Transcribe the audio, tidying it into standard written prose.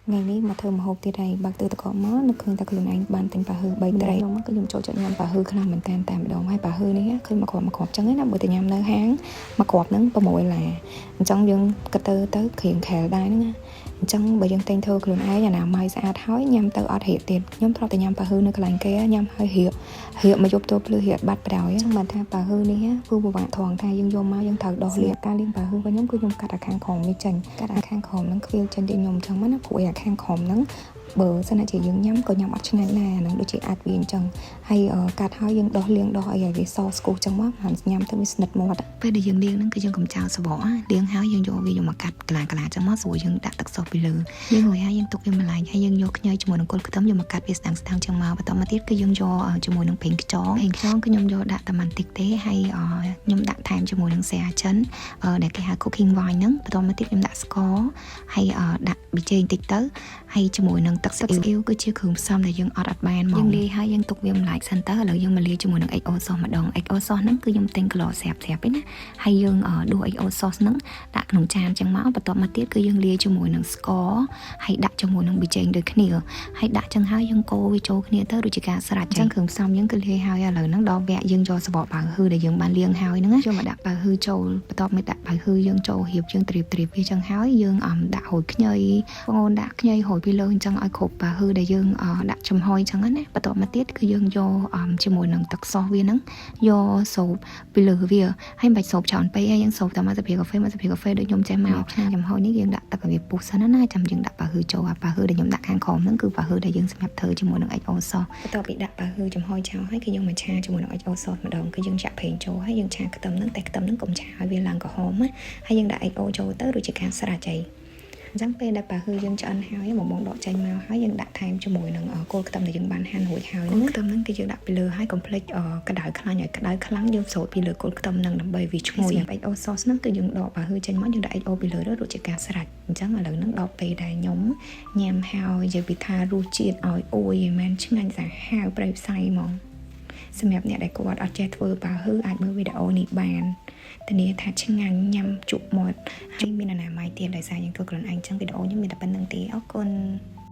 ថ្ងៃនេះមកធ្វើម្ហូបទៀតហើយបើកទឹកតកមកនឹកឃើញតែខ្លួនឯងបានទិញប៉ាហឺ3ត្រីខ្ញុំគឺខ្ញុំចូលចិត្តញ៉ាំប៉ាហឺខ្លាំងមែនតើតែម្ដងហើយប៉ាហឺនេះឃើញមួយគ្រាប់មួយគ្រាប់ចឹងណាបើទៅញ៉ាំនៅហាងមួយគ្រាប់ហ្នឹង6ឡាអញ្ចឹងយើងគិតទៅទៅគ្រៀងខែលដែរហ្នឹងណាអញ្ចឹងបើយើងទិញធ្វើខ្លួនឯងអនាម័យស្អាតហើយញ៉ាំទៅអត់រៀកទៀតខ្ញុំធ្លាប់តែញ៉ាំប៉ាហឺនៅកន្លែងគេញ៉ាំហើយរៀករៀកមកយប់ទៅភ្លឺរៀកបាត់ប្រហើយអញ្ចឹងបានថាប៉ាហឺនេះគឺពិបាកត្រង់ថាយើងយកមកយើងត្រូវដោះលាកការលាងប៉ាហឺរបស់ខ្ញុំគឺខ្ញុំកាត់អាខាងក្រោមនេះចេញកាត់អាខាងក្រោមហ្នឹងខ្វៀលចេញដូចខ្ញុំអញ្ចឹងណាព្រោះឯអាខាងក្រោមហ្នឹងបើសិនជាយើងញ៉ាំក៏ញ៉ាំអត់ឆ្ងាញ់ដែរអាហ្នឹងដូចជាអាចវាអញ្ចឹងហើយកាត់ហើយយើងដោះលាងដោះអីឲ្យវាសស្គូសអញ្ចឹងមកបានញ៉ាំទៅវាស្និទ្ធមាត់ពេលដែលយើងលាងហ្នឹងគឺយើងកុំចោលសបកលាងហើយយើងយកវាយកមកកាត់កលាកលាអញ្ចឹងមកស្រួលយើងដាក់ទឹកសុសពីលើលាងរួចហើយយើងទុកវាម្លាញហើយយើងយកខ្ញីជាមួយនឹងគល់ខ្ទឹមយកមកកាត់វាស្ដាងស្ដាងចឹងមកបន្តមកទៀតគឺយើងយកជាមួយនឹងប្រេងខ្យងប្រេងខ្យងគឺខ្ញុំយកដាក់តែបន្តិចទេហើយខ្ញុំដាក់ថែមជាមួយនឹងស្រាចិនដែលគេហៅ cooking wine ហ្នឹងបន្តមកទៀតខ្ញុំដាក់ស្ករហើយដាក់ប៊ីចេងតិចទៅហើយជាមួយនឹងទឹកស៊ីអ៊ីវគឺជាគ្រឿងផ្សំដែលយើងអត់អត់បានមកយើងលាយហើយយើងទុកវាម្លាយសិនទៅឥឡូវយើងមកលាយជាមួយនឹង XO sauce ម្ដង XO sauce ហ្នឹងគឺខ្ញុំទិញគីឡូស្រាប់ស្រាប់ឯណាហើយយើងដួស XO sauce ហ្នឹងដាក់ក្នុងចានចឹងមកបន្ទាប់មកទៀតគឺយើងលាយជាមួយនឹងស្ករហើយដាក់ជាមួយនឹងប៊ីចេងដូចគ្នាហើយដាក់ចឹងហើយយើងកូរវាចូលគ្នាទៅដូចជាការស្រេចចឹងគ្រឿងផ្សំយើងគឺលាយហើយឥឡូវហ្នឹងដល់វគ្គយើងយកសបកបាវហឺដែលយើងបានលាងហើយហ្នឹងយកមកដាក់បាវហឺចូលបន្ទាប់មកដាក់បាវហឺយើងចូលរៀបយើងត្រៀបត្រៀបវាចឹងហើយយើងអំដាក់ហូចខ្ញីបងអូនដាក់ខ្ញីហូចពីលើអញ្ចឹងឲ្យគ្រប់បាវហឺដែលយើងដាក់ចំហុយចឹងណាបន្ទាប់មកទៀតគឺយើងយកជាមួយនឹងទឹកសោះវាហ្នឹងយកសូបពីលើវាហើយមិនបាច់សូបច្រើនពេកទេយើងសូបតែមួយស្លាបព្រាកាហ្វេមួយស្លាបព្រាកាហ្វេដូចខ្ញុំចេះមកឆ្នាំចំហុយនេះយើងដាក់ទឹកឲ្យវាពុះសិនណាចាំយើងដាក់បាហឺចូលអាបាហឺដែលខ្ញុំដាក់ខាងក្រោមហ្នឹងគឺបាហឺដែលយើងសម្រាប់ធ្វើជាមួយនឹង XO sauce បន្ទាប់ពីដាក់បាហឺចំហុយចោលហើយគឺយើងមកឆាជាមួយនឹង XO sauce ម្ដងគឺយើងចាក់ប្រេងចូលហើយយើងឆាខ្ទឹមហ្នឹងតែខ្ទឹមហ្នឹងកុំឆាឲ្យវាឡើងក្រហមណាហើយយើងដាក់ XO ចូលទៅដូចជាការស្រេចហើយអញ្ចឹងពេលដែលប៉ាហឺយើងឆ្អិនហើយមកបងដកចេញមកហើយយើងដាក់ថែមជាមួយនឹងគល់ខ្ទឹមដែលយើងបានហាន់រួចហើយហ្នឹងខ្ទឹមហ្នឹងគឺយើងដាក់ពីលើហើយកុំភ្លេចក្តៅខ្លាញ់ឲ្យក្តៅខ្លាំងយើងស្រូតពីលើគល់ខ្ទឹមហ្នឹងដើម្បីវាឈ្ងុយសម្រាប់ XO sauce ហ្នឹងគឺយើងដកប៉ាហឺចេញមកយើងដាក់ XO ពីលើទៅរួចជាការស្រេចអញ្ចឹងឥឡូវហ្នឹងដល់ពេលដែលខ្ញុំញ៉ាំហើយនិយាយពីថារសជាតិឲ្យអួយឯមែនឆ្ងាញ់សាហាវប្រៃផ្សៃហ្មងសម្រាប់អ្នកដែលគាត់អត់ចេះធ្វើប៉ាហឺអាចមើលវីដេអូនេះបានធានាថាឆ្ងាញ់ញ៉ាំជក់មាត់ហើយមានអនាម័យទៀតដោយសារយើងធ្វើខ្លួនឯងចឹងវីដេអូខ្ញុំមានតែប៉ុណ្្នឹងទេអរគុណ។